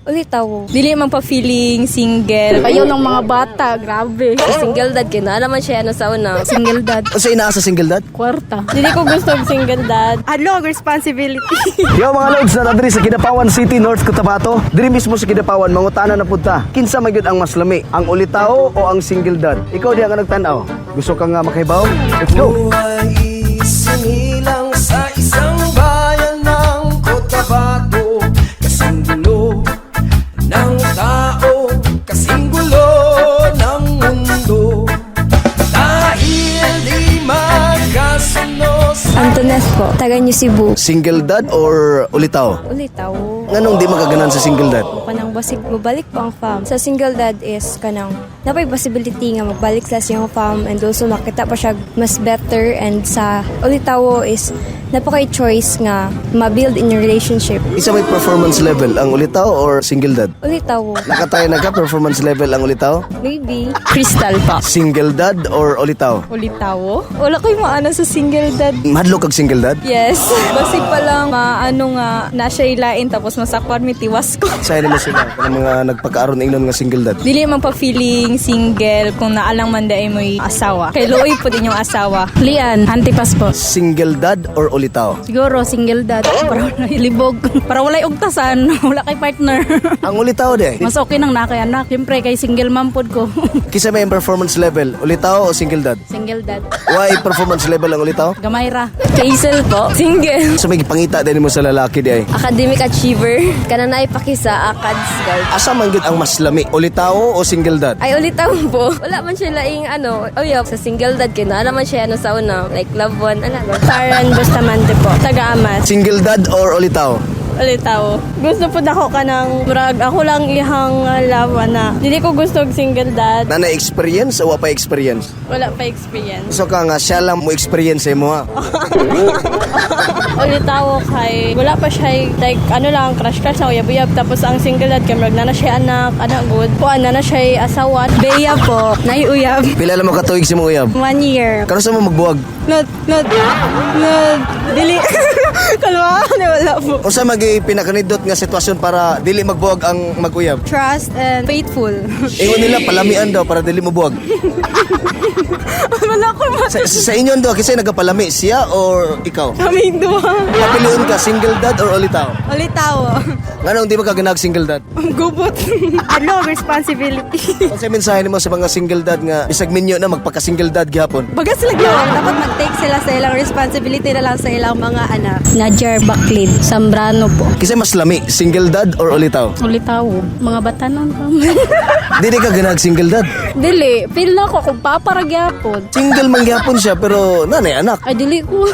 Ulitawo. Dili man pa feeling single. Ayaw ng mga bata, grabe. Single dad kay naa naman siya ano sa una. Single dad. Unsa inaa sa single dad? Kwarta. Dili ko gusto og single dad. Ano, responsibility. Yo mga lods, na diri sa Kidapawan City, North Cotabato. Diri mismo sa Kidapawan, mangutana na pud ta. Kinsa man gyud ang mas lami, ang ulitao o ang single dad? Ikaw diha nga nagtan-aw. Gusto ka nga makahibaw? Let's go. Buhay isinilang sa isang bayan ng Cotabato. Kasing gulo ng tao, kasing gulo ng mundo. Dahil di magkasuno sa Antones po, taga New Cebu. Single dad or ulitao? Ulitawo. Nganong di makaganan sa single dad? Kanang basig mabalik pa ang fam. Sa single dad is kanang napay possibility nga magbalik sila sa iyang fam and also makita pa siya mas better, and sa ulitawo is napakay choice nga ma-build in your relationship. Isa may performance level ang ulitao or single dad? Ulitawo. Nakatay na ka performance level ang ulitao? Maybe. Crystal pa. Single dad or ulitao? Ulitawo? Wala ko'y maano sa single dad. Mahadlok kag single dad? Yes. Basig pa lang maano nga na siya ilain tapos masakwan mi tiwas ko. Sa mo sila ng mga nagpagkaaron ingnon nga single dad. Dili man pa feeling single kung naalang man daay mo'y asawa. Kay luoy po din yung asawa. Lian, antipas po. Single dad or ulitao? Siguro single dad. Para wala libog. Para walay ugtasan, wala kay partner. Ang ulitao de. Mas okay nang na kay anak. Siyempre kay single mom pod ko. Kisa may performance level, ulitao o single dad? Single dad. Why performance level ang ulitao? Gamay ra. Hazel po. Single. So may gipangita din mo sa lalaki di ay. Academic achiever. Kana na ipakisa akads guys. Asa man gyud ang mas lami, ulitao o single dad? Ay, ulitaw po. Wala man siya laing ano. Oh yeah, sa single dad kay naa naman siya ano sa una. Like love one, ano ba? Karen Bustamante po, taga-Amas. Single dad or ulitao? Ulitawo. Gusto po nako ka ng murag ako lang ihang love na. Dili ko gusto og single dad. Na experience o wa pa experience? Wala pa experience. So ka nga siya lang mo experience mo ha. Ulitawo kay wala pa siya like ano lang, crush crush na uyab-uyab, tapos ang single dad kay murag na na siya anak, anak good. Kuan na na siya asawa. Bea po. Naiuyab. Pila lang mo katuig si mo uyab? 1 year. Karon sa mo magbuwag. Not, not, not. Dili. Kalma, wala po. Unsa magi pinakanindot nga sitwasyon para dili magbuwag ang maguyab? Trust and faithful. Ingon nila palamian daw para dili mobuwag. Wala ko ma. Sa inyo daw kasi nagapalami siya or ikaw? Kaming duha. Papiliun ka single dad or ulitao? Ulitawo. Nganong di ba ka ganag single dad? Gubot. Ano, responsibility. Unsa mensahe nimo sa mga single dad nga bisag minyo na magpaka single dad gihapon? Baga sila gawin. Dapat mag-take sila sa ilang responsibility na lang sa ilang mga anak. Najar Baklid, Zambrano po. Kasi mas lami, single dad or ulitaw? Ulitawo. Mga batanon pa. Dili ka ganag single dad. Dili, feel na ko kung papa ra gyapon. Single man gihapon siya pero nanay anak. Ay, dili ko.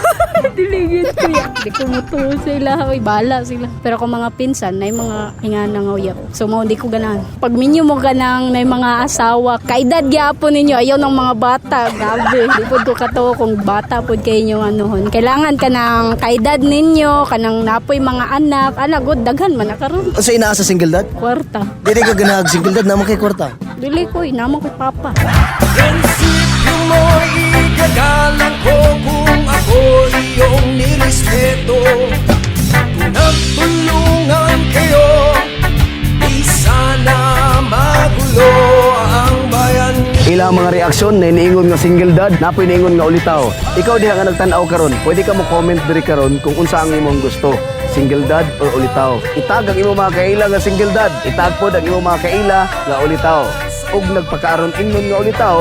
Dili gid kuya. Di ko mutuo sila. Uy, bahala sila. Pero kung mga pinsan, na mga ingana nga uyab. So, mao di ko ganahan. Pag minyo mo ganang na mga asawa, kaedad gyapon ninyo, ayaw ng mga bata. Grabe. Di pod ko katuo kung bata pod kayo inyong anuhon. Kailangan ka ng kaedad ninyo, kanang napoy mga anak. Anak, good, daghan man na karon. Unsa inaa sa single dad? Kwarta. Dili ka ganag single dad namo kay kwarta. Dili ko, inamo ko papa. Prinsipyo mo'y igagalang ko kung ako iyong nirespeto. Kung nagtulungan kayo, di sana magulo ang bayan. Ilang mga reaksyon na iniingon nga single dad, napoy niingon nga ulitaw. Ikaw diha nga nagtan-aw karon, pwede ka mo comment diri karon kung unsa ang imong gusto, single dad or ulitaw. Itag ang imong mga kaila nga single dad, itag pod ang imong mga kaila nga ulitaw. Ug nagpakaaron ingnon nga ulitaw,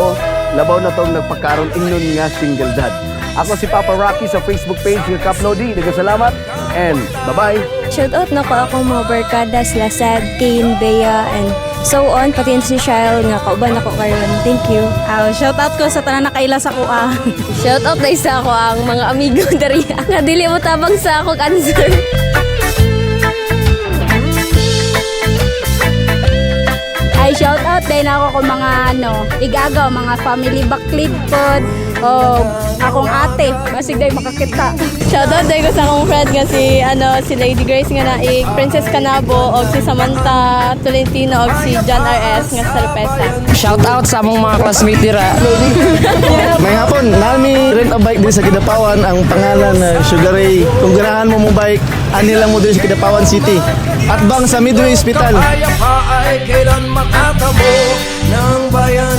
labaw na tong nagpakaaron ingnon nga single dad. Ako si Papa Rocky sa Facebook page nga Kaplodi. Daghang salamat and bye-bye. Shout out na ko akong mga barkada sila Sab, Kane, Bea, and so on. Pati si Shyle nga kauban ako karon. Thank you. Aw, shout out ko sa tanan nakaila sa kuha. Shout out na isa ko ang mga amigo diri nga dili mo tabang sa akong answer. Ay, shout out day day na ako kung mga ano, igagaw, mga family baklid pod o akong ate, basig day makakita. Shoutout day ko sa akong friend nga si ano si Lady Grace nga naig, Princess Canabo og si Samantha Tolentino og si John RS nga sa Salpesa. Shout out sa among mga classmate dira. May hapon, nami rent a bike din sa Kidapawan. Ang pangalan na Sugar Ray. Kung ganahan mo mo bike, ani lang mo din sa Kidapawan City. At bang sa Midway Hospital. Kaya pa ay kailan makatamo ng bayan.